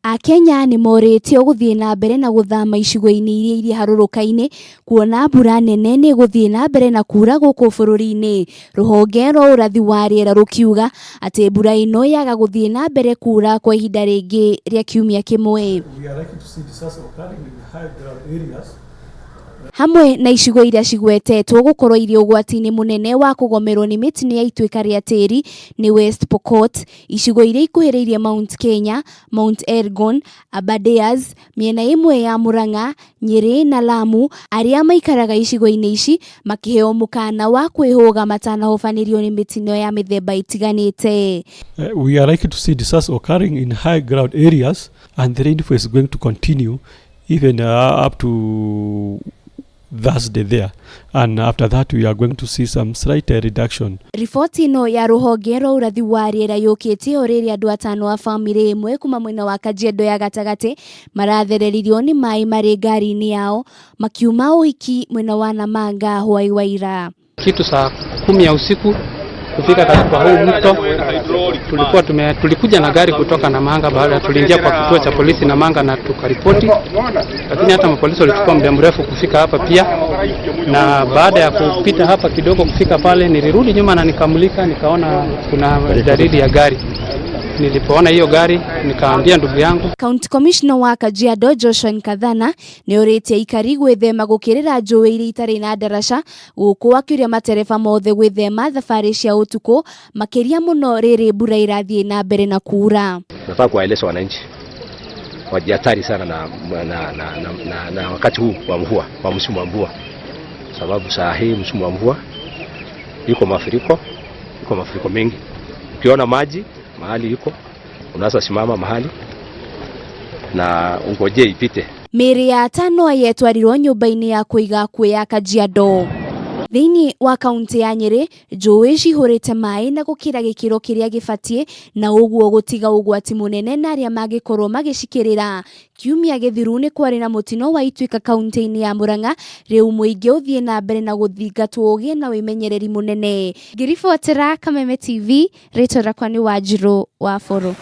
Akenya nĩ morĩtio gũthiĩ na mbere na gũthama icigo-inĩ iria irĩ harũrũka-inĩ kuona mbura nene nĩ ĩgũthiĩ na mbere na kuura gũkũ bũrũri-inĩ. Rũhonge rwa ũrathi wa rĩera rũkiuga atĩ mbura ĩno yaga gũthiĩ na mbere kuura kwa ihinda rĩngĩ rĩa kiumia kĩmwe. Hamwe na icigo iria cigwetetwo gũkorwo irĩ ũgwati-inĩ mũnene wa kũgomerwo nĩ mĩtino ya ituĩka rĩa tĩri nĩ West Pokot, icigo iria ikuhĩrĩirie Mount Kenya, Mount Elgon, Aberdares, mĩena ĩmwe ya Murang'a, Nyeri na Lamu, arĩa maikaraga icigo-inĩ ici makĩheo mũkana wa kwĩhũga matanahobanĩrio nĩ mĩtino ya mĩthemba ĩtiganĩte. We are likely to see disasters occurring in high ground areas and the rainfall is going to continue even up to Thursday there and after that we are going to see some slight reduction. Riboti ĩno ya rũhonge rwa ũrathi wa rĩera yũkĩte o rĩrĩ andũ atano a bamĩrĩ ĩmwe kuma mwena wa Kajiado ya gatagatĩ marathereririo nĩ maĩ marĩ ngari-inĩ yao makiuma ũhiki mwena wa Namanga hwaĩ wa ira. Kitu saa 10 ya usiku kufika kwa huu mto, tulikuwa tume, tulikuja na gari kutoka Namanga. Baada tuliingia kwa kituo cha polisi Namanga na tukaripoti, lakini hata mapolisi walichukua muda mrefu kufika hapa pia. Na baada ya kupita hapa kidogo kufika pale, nilirudi nyuma na nikamulika, nikaona kuna dalili ya gari. Nilipoona hiyo gari nikaambia ndugu yangu. County Commissioner wa Kajiado Joshua Nkathana nĩ orĩtie aikari gwĩthema gũkĩrĩra njũĩ iria itarĩ na ndaraca gũkũ akĩũria matereba mothe gwĩthema thabarĩ cia ũtukũ makĩria mũno rĩrĩ mbura ĩrathiĩ na mbere na kuura. Nataka kuwaeleza wananchi wajihatari sana na, na, na, na, na, na wakati huu wa mvua wa msimu wa mvua, sababu saa hii msimu wa mvua iko mafuriko mengi. Ukiona maji mahali iko, unaweza simama mahali na ungojee ipite. Mĩĩrĩ ya atano yetwarirwo nyũmba-inĩ ya kũiga akuũ ya Kajiado. Thĩinĩ wa kaunti ya Nyĩrĩ, njũĩ cihũrĩte maĩ na gũkĩra gĩkĩro kĩrĩa gĩbatiĩ na ũguo gũtiga ũgwati mũnene na arĩa mangĩkorwo magĩcikĩrĩra. Kiumia gĩthiru nĩ kwarĩ na mũtino wa ituĩka kaunti-inĩ ya Murang'a, rĩu mũingĩ ũthiĩ na mbere na gũthingatwo ũgĩe na wĩmenyereri mũnene. Ngĩribotera Kameme TV, rĩtwa rĩakwa nĩ Wanjirũ wa Bũrũ.